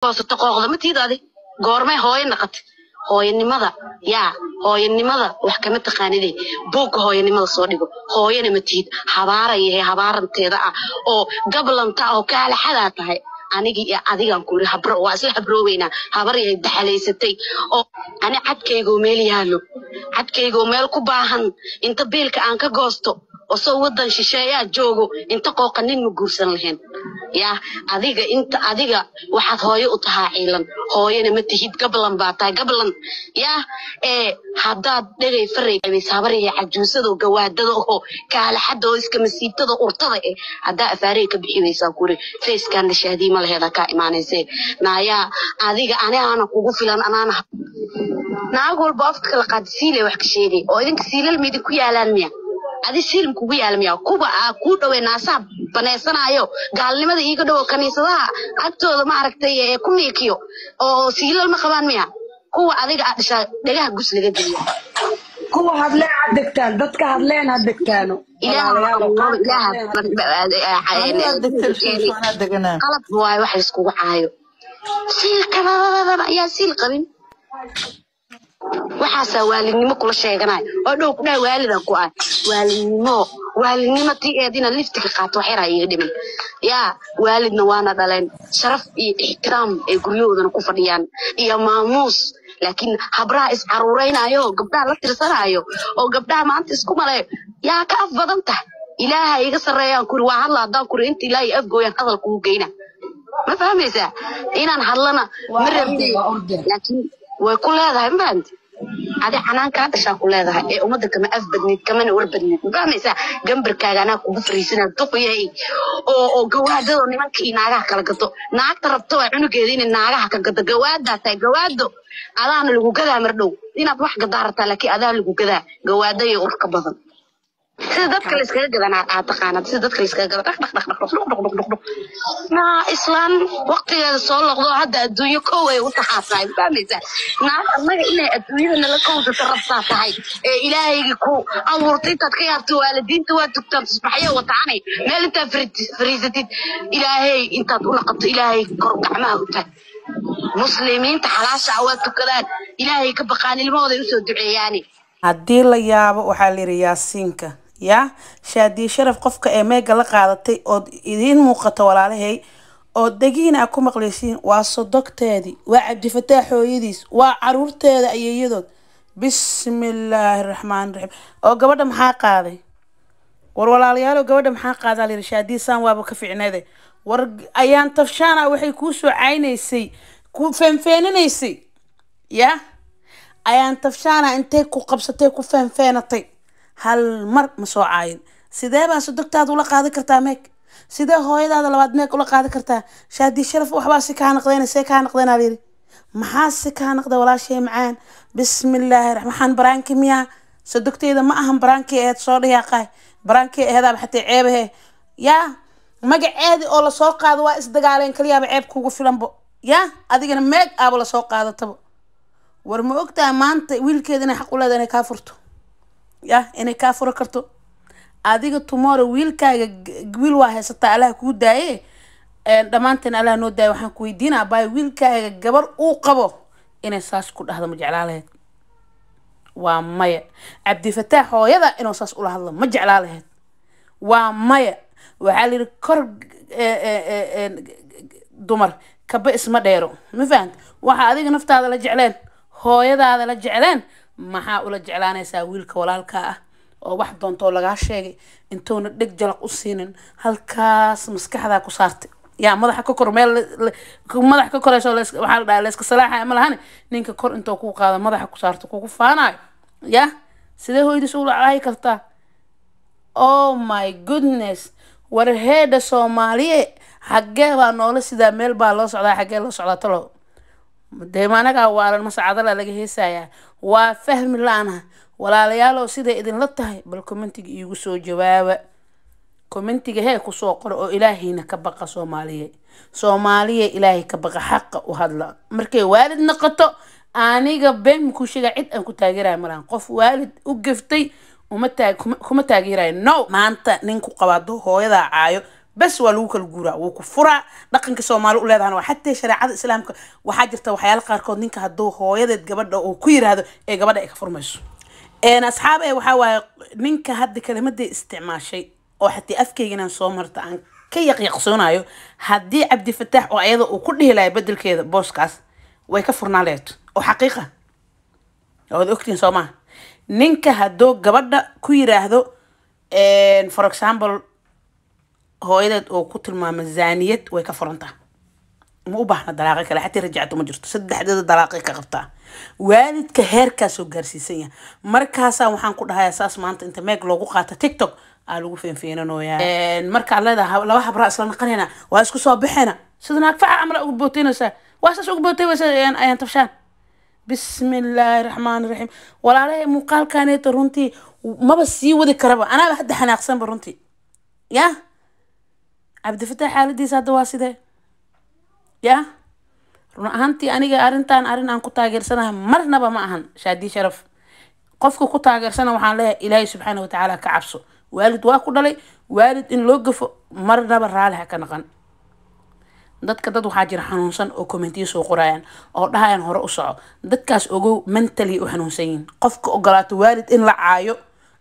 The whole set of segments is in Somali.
Goosato qooqda ma tiid adi goormay hooyo naqatay? Hooyanimada yaa hooyanimada wax kama taqaanide, buugga hooyanimada soo dhigo. Hooyana ma tihid, habaarayahe habaaranteeda ah oo gablanta ah oo kaalaxadaa tahay. Anigii iyo adigaan ku yiri habro waa isla habrooweynaa. Habar yahay daxalaysatay oo ani cadkaygoo meel yaallo, cadkaygoo meel ku baahan, inta biilka aan ka goosto oo soo wadan shisheeyaa joogo, inta qooqa nin ma guursan lahayn. Yaa adiga inta adiga waxaad hooyo u tahaa ciilan, hooyana ma tihid, gablan baa tahay, gablan. Yaa ee haddaad dhegay faray habaryahay cajuusado gawaadada oo kaalaxada oo iska masiibtada urtada eh, haddaa afaarey ka bixi weysaa kuri facekan nashaadii ma laheeda kaa imaanaysee. Naayaa adiga anigaana kugu filan, anaana naag walba afka kala qaad siilay wax ka sheegay oo idinka siilal ma idinku yaalaan miya? Adi siilm kugu yaala miya? Kuwa aa kuu dhowey naasaha banaysanaayo gaalnimada iiga dhowo kaniisadaha agtooda ma aragtay ee ku niikiyo oo siilal ma qabaan miya? Kuwa adiga aad dhashaa dhagaha gus laga geliyo. Kuwa hadleen ha degtaan, dadka hadleen ha degtaano. Qalab waayo wax laiskugu caayo siilka ayaa siil qabin. Waxaasaa waalidnimo kula sheeganayo oo dhow ku dhaha waalidan ku ah waalidnimo, waalidnimo tii eed inaad liftiga qaato wax yaraa iiga dhiman. Yaa waalidna waana dhaleen, sharaf iyo ixtiraam ay guryahoodana ku fadhiyaan iyo maamuus, laakiin habraha is caruuraynayo, gabdhaha la tirsanaayo oo gabdhaha maanta isku maleeyo yaa ka af badan tahay. Ilaaha iga sarreeyaan kuri waa hadla haddaan kuri inta ilaahay afgooyaan hadal kugu geyna. Ma fahmaysaa inaan hadlana ma rabti, laakiin way ku leedahay. Ma fahamti? Adi canaan kaa dhashaa ku leedahay ee ummadda kama af badnid kamana war badnid. Ma fahmaysaa? Gambarkaaga anaa kugu fariisanaa duqyay oo gawaadado nimanka iyo naagaha kala gato. Naagta rabto waa cunugeeda inay naagaha ka gato. Gawaadaa tahay gawaado, adaana lagu gadaa mar dhow. Inaad wax gadaa rabtaa, laakiin adaa lagu gadaa gawaado iyo urka badan. Sida dadka la iskaga gadan aad taqaanad, sida dadka la iskaga gada dhaq dhaq dhaq dhaq dhaq dhaq dhaq dhaq dhaq. Naa islaan waqtigeeda soo noqdo, hadda adduunyo kow ay u taxaa tahay. Ma fahmaysaa? Naag annaga inay adduunyada nala kowsata rabtaa tahay ee ilaahaygi ku abuurtay intaad ka yaabto. Waalidiinta waa tugtaan, tusbaxyo wataanay meel intaad fariisatid, ilaahay intaad u naqato, ilaahay kor gacmaha u taag. Muslimiinta xalaasha ah waa tukadaan, ilaahay ka baqaan, ilmahooday usoo duceeyaani. Haddii la yaabo waxaa la yidhi Yaasiinka yaa Shaadiye Sharaf, qofka ee meega la qaadatay ood idiin muuqato walaalahay oo degiina aa ku maqlaysiin waa sodogteedii, waa Cabdifataax hooyadiis, waa caruurteeda ayeeyadood. Bismillaahi raxmaani raxiim. Oo gabadha maxaa qaaday? War walaalayaalo, gabadha maxaa qaadaa la yidhi? Shaadiye saan waaba ka ficneede. War ayaan tafshaana waxay kuu soo caynaysay, ku feenfeeninaysay, ya ayaan tafshaana intay ku qabsatay ku feenfeenatay, hal mar ma soo caayin. Sidee baa sodogtaada ula qaadan kartaa meeg? Sidee hooyadaada labaad meeg ula qaadan kartaa? Shaadi Sharaf, waxbaa si kaa naqdeen, see kaa naqdeen aa layidhi. Maxaa si kaa naqda walaashay macaan? Bismillaahi raxmaan, waxaan baraanki miyaa? Sodogteyda ma ahan baraankii aheed soo dhiyaaqaay, baraankii aheedaaba xataa ceebahe. Yaa magaceedii oo lasoo qaado waa isdagaaleen kaliyaaba ceeb kugu filanbo. Yaa adigana meeg aaba lasoo qaadatabo. War ma ogtahay maanta wiilkeeda inay xaq u leedahay inay kaa furto? Ya inay kaa furo karto adiga tomorrow wiilkaaga. Wiil waa haysataa, allaha kuu daaye, dhammaanteen allaha noo daaye. Waxaan ku weydiinaa abaay, wiilkaaga gabar uu qabo inay saas ku dhahdo ma jeclaa lahayd? Waa maya. Cabdifataax hooyada inuu saas ula hadlo ma jeclaa lahayd? Waa maya. Waxaa la yidhi kor dumar kaba isma dheero. Ma fahant? Waxa adiga naftaada la jecleen, hooyadaada la jecleen, maxaa ula jeclaanaysaa wiilka walaalka ah oo wax doontoo lagaa sheegay intuuna dheg jalaq u siinin halkaas maskaxdaa ku saartay? Yaa madaxa ka kor meel madax ka korayso waxaa la dhahaa layska salaaxaya ma lahane. Ninka kor intoo kuu qaado madaxa ku saarto kugu faanayo, ya sidee hooyadiis ula caayi kartaa? Oh my goodness. War heedha Soomaaliye, xaggee baa noola sidaa? Meel baa loo socdaa, xaggee loo socdaa talo? Dee ma anagaa waalan mase cadala laga heesayaa? Waa fahmi la-ana. Walaalayaalow, siday idinla tahay bal commentiga iigu soo jawaaba, commentiga hee kusoo qoro oo ilaahayna ka baqa. Soomaaliye, Soomaaliya, ilaahay ka baqa, xaqa u hadla. Markay waalid noqoto, aniga been makuu sheega, cid aan ku taageerayo malahan. Qof waalid u gaftay uma taag kuma taageerayo. No, maanta ninku qaba hadduu hooyadaa caayo Bas waa lagu kala guuraa, wuu ku furaa. Dhaqanka Soomaali u leedahana waa xataa shareecada Islaamka waxaa jirta waxyaalo qaarkood ninka hadduu hooyadeed gabadha uu ku yiraahdo ee gabadha ay ka furmayso. Asxaab ee waxaa waaye ninka hadda kelimadii isticmaashay oo xataa afkeyga inaan soo marta aan ka yaqyaqsoonayo, haddii Cabdifataax oo ayada uu ku dhihi lahay bedelkeeda booskaas way ka furnaa leed oo xaqiiqa waad ogtihiin soo maha. Ninka hadduu gabadha ku yiraahdo, for example, hooyadeed oo ku tilmaamo zaaniyad, way ka furantaa, ma u baahna dalaaqo kale, xataa rajacto ma jirto, saddexdeeda dalaaqay ka qabtaa. Waalidka heerkaasoo gaarsiisan yahay markaasaa waxaan ku dhahayaa saas maanta inta meeg loogu qaata TikTok aa lagu feenfeenanoyaa. Markaad leedahay laba habraa isla naqanayna, waa isku soo baxayna, sida naag faca camala ugu booteynaysaa, waa saas ugu bootey waysa ayaan tafshaan. Bismi illaahi raxmaani raxiim. Walaalahay, muuqaalkaneeto runtii maba sii wadi karaba, anaaba hadda xanaaqsanba runtii. Ya Cabdifataax xaaladiisa hadda waa sidee? Ya run ahaantii aniga arrintan arrin aan ku taageersanahay marnaba ma ahan. Shaadi Sharaf qofka ku taageersana waxaan leeyahay, Ilaahay subxaana watacaala ka cabso. Waalid waa ku dhalay, waalid in loo gafo marnaba raali ha ka naqan. Dadka dad waxaa jira xanuunsan oo commentiyo soo qorayaan oo dhahayaan hore u soco. Dadkaas ogow mentally u xanuunsan yihiin. Qofka ogolaato waalid in la caayo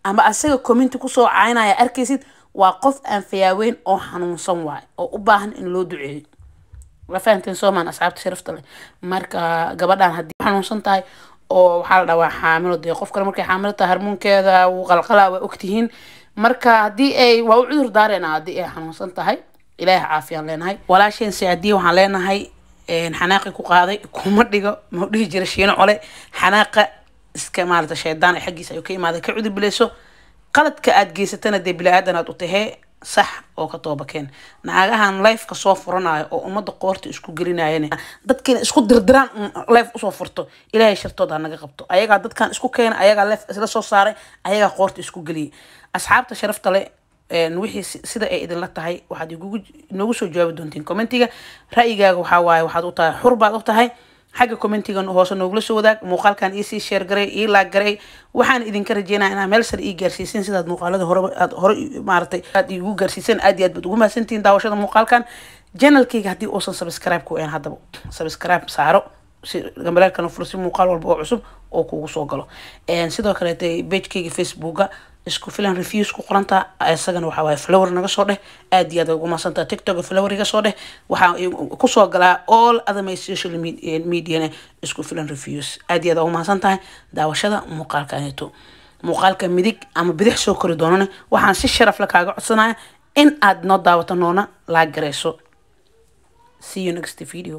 ama asaga commenti kusoo caynaya arkaysid, waa qof aan fayaaweyn oo xanuunsan waay oo u baahan in loo duceeyo. Waa fahamteen soomaan, asxaabta sharafta leh? Marka gabadhan haddii xanuunsan tahay oo waxaa la dhahaa waa xaamilo, dee qof kale markay xaamilo tahay harmuunkeeda wuu qalqalaa, waa ogtihiin. Marka haddii ay waa u cudur daareena, haddii ay xanuunsan tahay Ilaahay caafiyaan leenahay. Walaasheen Saadiye waxaan leenahay, xanaaqi ku qaaday kuma dhigo, mau dhihi jira shiino cole, xanaaqa iska maarata shaydaan ay xaggiisa ayuu ka imaaday, ka cudur bileyso qaladka aad geysatana. Dee bili-aadan aad u tahee, sax oo ka toobakeen. Naagahan lifeka soo furanayo oo ummadda qoorta isku gelinayana, dadkiina isku dirdiraan life usoo furto, Ilaahay shartooda ha naga qabto. Ayagaa dadkan isku keena, ayagaa life isla soo saaray, ayagaa qoorta isku geliyay. Asxaabta sharafta leh, wixii sida ay idinla tahay waxaad igugu noogu soo jawaabi doontiin commentiga. Ra'yigaaga waxaa waaye waxaad u tahay xur baad u tahay, xagga commentiga hoose noogula soo wadaag. Muuqaalkan iisii share garay, ii like garay. Waxaan idinka rajeynaya inaa meel sare ii gaarsiisin sidaad muuqaalada hore aad hore maaragtay aad iigu gaarsiiseen. Aad iyo aad baad ugu mahadsantihiin daawashada muuqaalkan. Channelkayga haddii uusan subscribe ku ahayn, haddaba subscribe saaro si gambaleelkana furo si muuqaal walba oo cusub oo kugu soo galo. Sidoo kaleete pagekayga Facebooka Isku Filan Reviews ku qorantaa, isagana waxaa waaye follow naga soo dheh. Aad iyo aad ugu mahadsantaa. TikTok follow iga soo dheh, waxaa kusoo galaa all other my social mediana Isku Filan Reviews. Aad iyo aad ugu mahadsan tahay daawashada muuqaalkaneeto. Muuqaalka midig ama bidix soo kori doonana waxaan si sharaf la kaaga codsanaya in aad noo daawato, noona like gareyso. See you next video.